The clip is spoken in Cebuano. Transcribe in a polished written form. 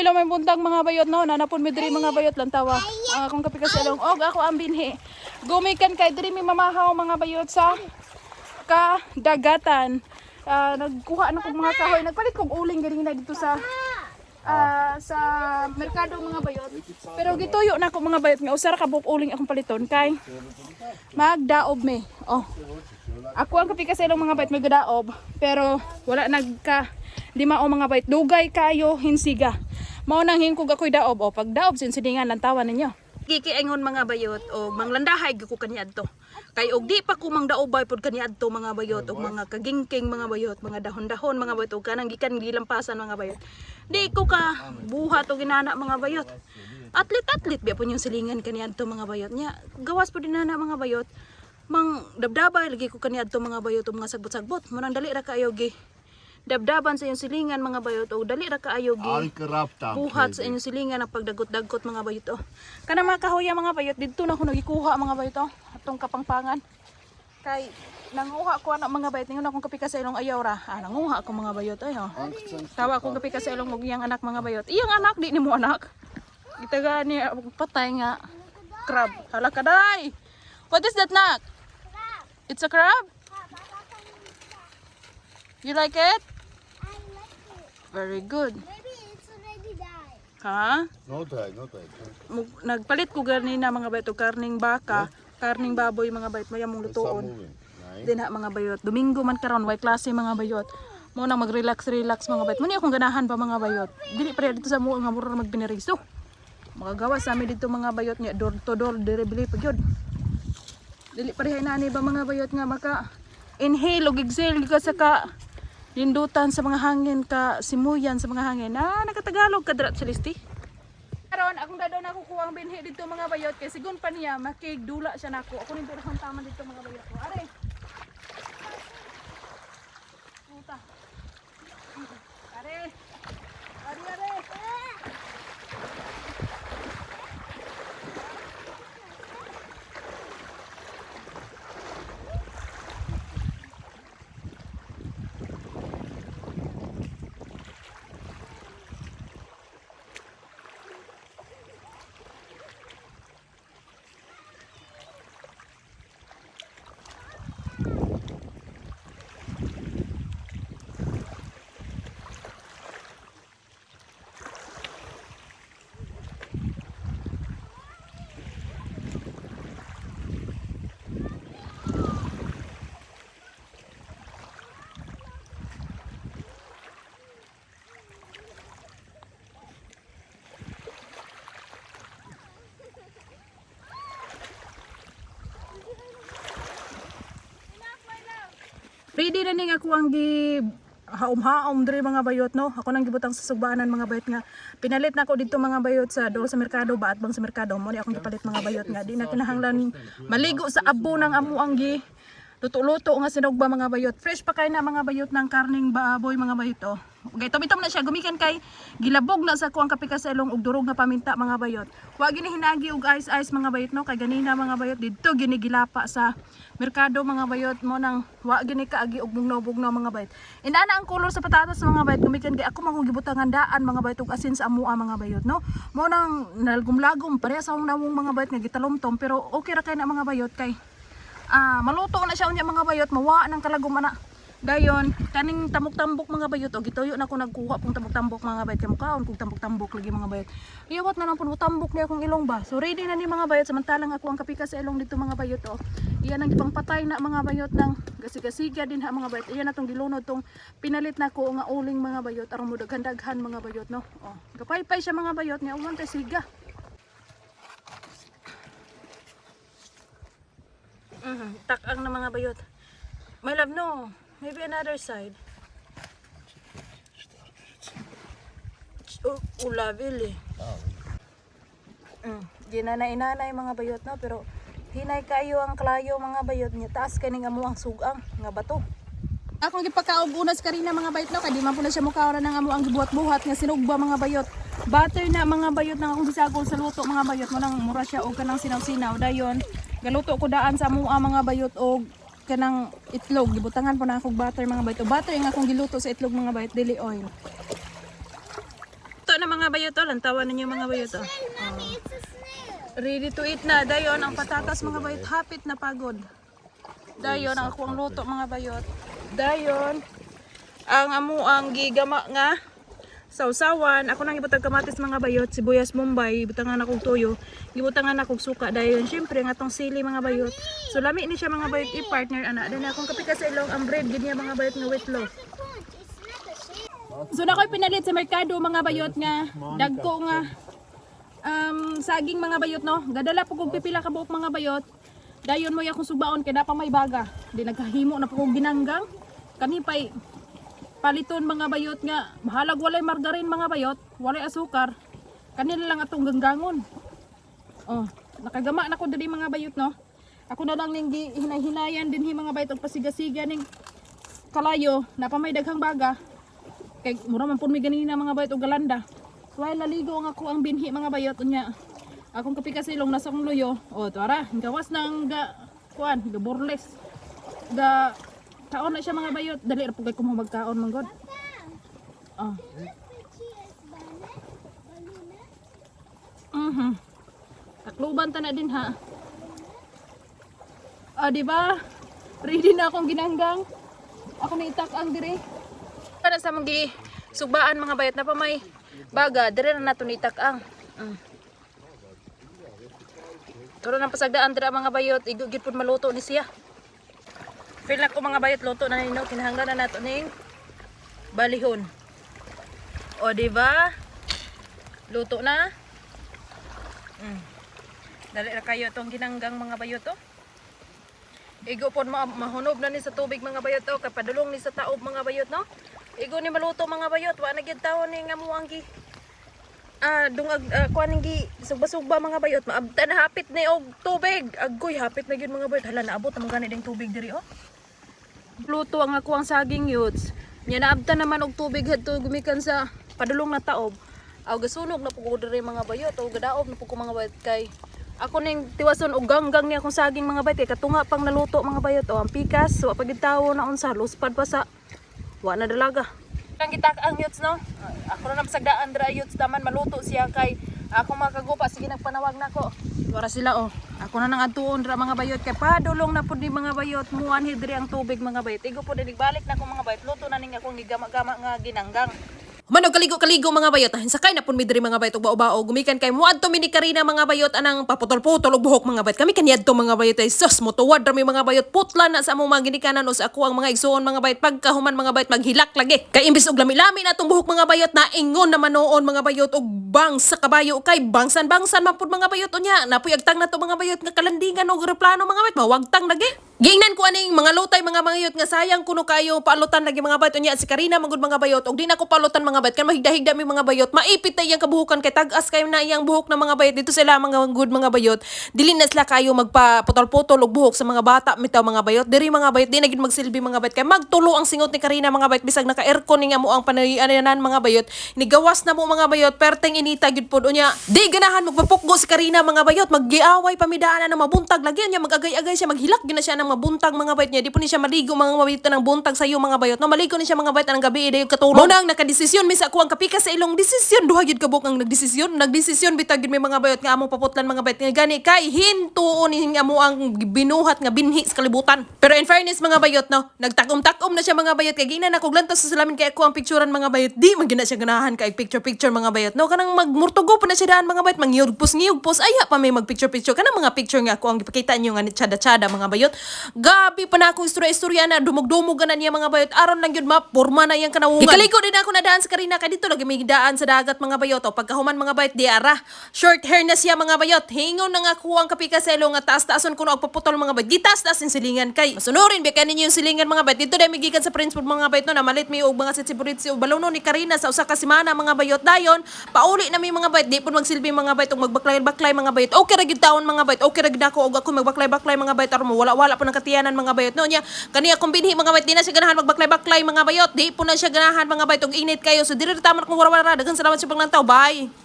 Hello, may buntag, mga bayot, no. Nanapon mi diri, mga bayot, lantawa. Ang akong kape kasi along og ako ang binhi. Gumikan kay diri mi mamahaw, mga bayot, sa kadagatan. Nagkuha na kog mga kahoy, nagpalit kog uling galing na dito sa merkado, mga bayot. Pero gituyo na ko, mga bayot, nga usa ra ka buok uling akong paliton kay magdaob mi. Oh. Ako ang kape kasi mga bayot magdaob, pero wala nagka lima o, mga bayot. Dugay kayo hinsiga. Mao nang hingkog ako'y daob o pag daob sinsilingan lang tawa ninyo. Gikiingon, mga bayot, o manglandahay gyud ko kaniadto. Kay og di pa ko mangdaobay pod kaniadto, mga bayot, og mga kagingking, mga bayot, mga dahon-dahon, mga bayot, og kanang gikan gilampasan, mga bayot. Di ko ka buhat og inana, mga bayot. Atlit-atlit biya po yung silingan kaniadto, mga bayot niya. Gawas po din na, mga bayot. Mang dabdabay lagi ko kaniadto, mga bayot, og mga sagbot-sagbot. Mo nang dali ra kaayo gi dabdaban sa iyong silingan, mga bayot, og dali ra kaayo gi buhat sa inyong silingan ang pagdagot-dagot, mga bayot, oh. Kanang mga kahoya, mga bayot, didto na ako nagikuha, mga bayot, oh. Atong kapangpangan. Kay nanguha ko ana, mga bayot, ningon akong kape sa ilong ayaw ra. Ah, nanguha ako, mga bayot, ay oh. Tawa akong kape sa ilong og iyang anak, mga bayot. Iyang anak di nimo anak. Gitagaan niya patay nga crab. Hala ka day. What is that, nak? It's a crab? You like it? I like it. Very good. Maybe it's already died. Ha? No die, no die. Nagpalit ko ganina, mga bayot, og karning baka, karning baboy, mga bayot, maya mong Stop lutuon. moving. Nine. Din ha, mga bayot. Domingo man karon, way klase, mga bayot. Mo nang mag-relax relax, mga bayot. Mo ni akong ganahan pa, mga bayot. Dili pa dito sa mo nga mura magbineriso. Makagawa sa amin dito, mga bayot, niya door to door dire bili pa gyud. Dili parehay na ani ba, mga bayot, nga maka inhale og exhale ka sa ka lindutan sa mga hangin ka simuyan sa mga hangin. Ah, nakatagalog ka dra sa listi. Karon akong dadaw na kukuha ang binhi dito, mga bayot, kay sigon pa niya makigdula siya nako. Ako ning durahang tama dito, mga bayot ko. Are. Puta. Are. Are, are. Ready na ning ako ang gi haom-haom diri, mga bayot, no. Ako nang gibutang sa sugbaanan, mga bayot, nga pinalit na ako dito, mga bayot, sa door sa merkado ba at bang sa merkado mo ni akong gipalit, mga bayot, nga di na kinahanglan maligo sa abo ng amo ang gi luto-luto nga sinugba, mga bayot. Fresh pa kay na, mga bayot, ng karning baboy, mga bayot, oh. Okay, tom na siya gumikan kay gilabog na sa kuang kape sa ilong og durog nga paminta, mga bayot. Wa gini hinagi og ice ice, mga bayot, no, kay ganina, mga bayot, didto gini gilapa sa merkado, mga bayot, mo nang wa gini kaagi og bugnaw-bugnaw, mga bayot. Inana ang kolor sa patatas, mga bayot, gumikan kay ako man kong gibutangan daan, mga bayot, og asin sa amua, mga bayot, no. Mo nang nalgumlagom pareha sa akong nawong, mga bayot, nga gitalomtom, pero okay ra kay na, mga bayot, kay maluto na siya unya, mga bayot, mawa ng kalagom ana. Dayon, kaning tambok-tambok, mga bayot, o gituyo na ko nagkuha pong tambok-tambok, mga bayot, kay mukaon kog tambok-tambok lagi, mga bayot. Iyawat na lang pud mo tambok niya akong ilong ba. So ready na ni, mga bayot, samantalang ako ang kapika sa ilong dito, mga bayot, oh. Iyan ang gipangpatay na, mga bayot, ng gasigasiga din ha, mga bayot. Iyan atong gilunod tong pinalit na ko nga uling, mga bayot, aron mo daghan-daghan, mga bayot, no. Oh, gapaypay siya, mga bayot, nga uwan tay siga. Takang na, mga bayot. My love, no. Maybe another side. Oh, ulavil eh. Ginanay-inanay, mga bayot, no, pero hinay kayo ang klayo, mga bayot, niya. Taas kaning amo ang sugang nga bato. Akong gipakaog unas karina, mga bayot, no, kay di man po na siya mukaon ng amo ang gibuhat-buhat nga sinugba, mga bayot. Butter na, mga bayot, nang akong gisagol sa luto, mga bayot, mo nang mura siya og kanang sinaw-sinaw dayon. Galuto ko daan sa amoa, mga bayot, og kanang itlog, gibutangan po na akong butter, mga bayot. O butter ang akong giluto sa itlog, mga bayot, dili oil. Ito na mga mga bayot oh. Lantawan ninyo, mga bayot oh. Snail, Mommy, it's a snail. Ready to eat na. Dayon, ang patatas, mga bayot, hapit na pagod. Dayon, ang ako ang luto, mga bayot. Dayon, ang amo ang gigama nga sausawan. Ako nang ibutang kamatis, mga bayot, sibuyas Mumbai, ibutangan akong toyo, gibutangan akong suka. Dayon, syempre, ang atong sili, mga bayot. So lami ni siya, mga bayot, i-partner ana. Dayon akong kape sa ilong ang bread gid niya, mga bayot, nga wetloaf. It's a conch. It's not a shell. So na ko'y pinalit sa merkado, mga bayot, nga dagko nga saging, mga bayot, no. Gadala po kog pipila ka buok, mga bayot. Dayon mo akong subaon kay pa may baga. Di nagkahimo na po kog ginanggang. Kami pay paliton, mga bayot, nga bahalag walay margarin, mga bayot, walay asukar. Kanila lang atong ganggangon. Oh, nakagama na ko diri, mga bayot, no. Ako na lang ning hinay-hinayan dinhi, mga bayot, og pasigasiga ning kalayo na pa may daghang baga. Kay mura man pud mi ganina, mga bayot, og galanda. While naligo ang ako ang binhi, mga bayot, unya. Akong kape kasilong nasa akong luyo. O tuara, gawas na ang ga kuan, ga burles. Ga kaon na siya, mga bayot. Dali ra pud kay kumo magkaon man god. Oh. Cheers, banana. Banana. Takluban ta na din ha. Ah, di ba? Ready na akong ginanggang. Ako na itak ang dire. Para sa mong gi sugbaan, mga bayot, na pa may baga, dire na nato ni itak ang. Turo ng pasagdaan dira, mga bayot, igo gid pud maluto ni siya. Feel na ko, mga bayot, luto na nino, kinahanglan na nato ning balihon. O, di ba? Luto na. Dali ra kayo itong ginanggang, mga bayot oh. Igo pod mahunob na ni sa tubig, mga bayot oh, kay padulong ni sa taob, mga bayot, no. Igo ni maluto, mga bayot, wa na gyud tawo ni nga mo ang gi dungag kuan ning gi sugba-sugba, mga bayot, maabta na hapit ni og tubig. Agoy, hapit na gyud, mga bayot. Hala, naabot naman gani ding tubig diri oh. Luto ang ako ang saging yuts. Nya naabta naman og tubig hadto gumikan sa padulong na taob. Aw, gasunog na pud ko diri, mga bayot, o gadaob na pud ko, mga bayot, kay ako ning tiwason og ganggang niya akong saging, mga bayot, kay katunga pang naluto, mga bayot o ang pikas wa pagid tawo na unsa luspad pa sa wa na dalaga. Ang gitak ang yuts no. Ako na napasagdaan dira yuts taman maluto siya kay ako makagupa sige nagpanawag nako. Wara sila oh. Ako na nang adtuon dira, mga bayot, kay padulong na pud ni, mga bayot, muanhi diri ang tubig, mga bayot. Igo pud balik na ko, mga bayot, luto na ning akong gigama-gama nga ginanggang. Manog kaligo-kaligo, mga bayot, sakay na pun mi diri, mga bayot, og bao-bao gumikan kay muadto mi ni Karina, mga bayot, anang paputol-putol og buhok, mga bayot. Kami kaniadto, mga bayot, ay sus motuwad ra mi, mga bayot, putla na sa among mga ginikanan o sa ako ang mga igsuon, mga bayot. Pagkahuman, mga bayot, maghilak lagi kay imbis og lami-lami na atong buhok, mga bayot, naingon naman noon, mga bayot, og bang sa kabayo kay bangsan-bangsan man pud, mga bayot. Unya napuy agtang na to, mga bayot, nga kalandingan og eroplano, mga bayot, mawagtang lagi. Giingnan ko aning mga lutay, mga bayot, nga sayang kuno kayo paalutan lagi, mga bayot. Unya si Karina magud, mga bayot, og di na ko paalutan, mga bayot, kan mahigda-higda mi, mga bayot, maipit na iyang kabuhukan kay tag-as kayo na iyang buhok na, mga bayot. Dito sila mga good, mga bayot, dili na sila kayo magpaputol-putol og buhok sa mga bata mitaw, mga bayot. Diri, mga bayot, di na gid magsilbi, mga bayot, kay magtulo ang singot ni Karina, mga bayot, bisag naka-aircon ni nga mo ang panayanan, mga bayot, nigawas na mo, mga bayot, perteng inita gyud pod. Unya di ganahan magpapukgo si Karina, mga bayot, maggiaway pamidaan na mabuntag lagi. Unya magagay-agay siya, maghilak gyud na siya ng mabuntag, mga bayot. Niya di po ni siya maligo, mga bayot, ng buntag sayo, mga bayot, no. Maligo ni siya, mga bayot, ang gabi dayon katulog. Mao na ang nakadesisyon mi sa ako ang kapika sa ilong desisyon, duha gyud kabuk ang nagdesisyon, nagdesisyon bitag gyud mi, mga bayot, nga among paputlan, mga bayot, nga gani kay hintuon ni nga mo ang binuhat nga binhi sa kalibutan. Pero in fairness, mga bayot, no, nagtakom-takom na siya, mga bayot, kay gina na kog lantaw sa salamin kay ako ang picturean, mga bayot. Di man gyud na siya ganahan kay picture picture, mga bayot, no, kanang magmurtugo pa na siya daan, mga bayot, mangyugpos ngiyugpos aya pa may mag picture picture kanang mga picture nga ako ang gipakita niyo nga ni tsada-tsada, mga bayot. Gabi pa na akong istorya-istorya na dumog-dumog na niya, mga bayot, aron lang gyud mapurma na iyang kanawungan. Gikaliko din ako na daan sa Karina kay dito lagi may daan sa dagat, mga bayot. O pagkahuman, mga bayot, di ara short hair na siya, mga bayot. Hingon na nga ko ang kapikaselo nga taas-taason kuno og paputol, mga bayot. Gitaas-taas yung silingan kay masunurin ba kaninyo yung silingan, mga bayot. Dito dahil migikan sa Prince Food, mga bayot, no, namalit mi og mga sitsi-buritsi o balono ni Karina sa usa ka semana, mga bayot. Dayon pauli na mi, mga bayot. Di pud magsilbi, mga bayot, og magbaklay-baklay, mga bayot. Okay ra gyud taon, mga bayot, okay ra gyud ako og ako magbaklay-baklay, mga bayot, aron mo wala-wala pa ng katiyanan, mga bayot, no. Nya kani akong binhi, mga bayot, di na siya ganahan magbaklay-baklay, mga bayot. Di po na siya ganahan, mga bayot, og init kayo, so dili ra taman kung wara-wara. Daghang salamat sa paglantaw. Bye.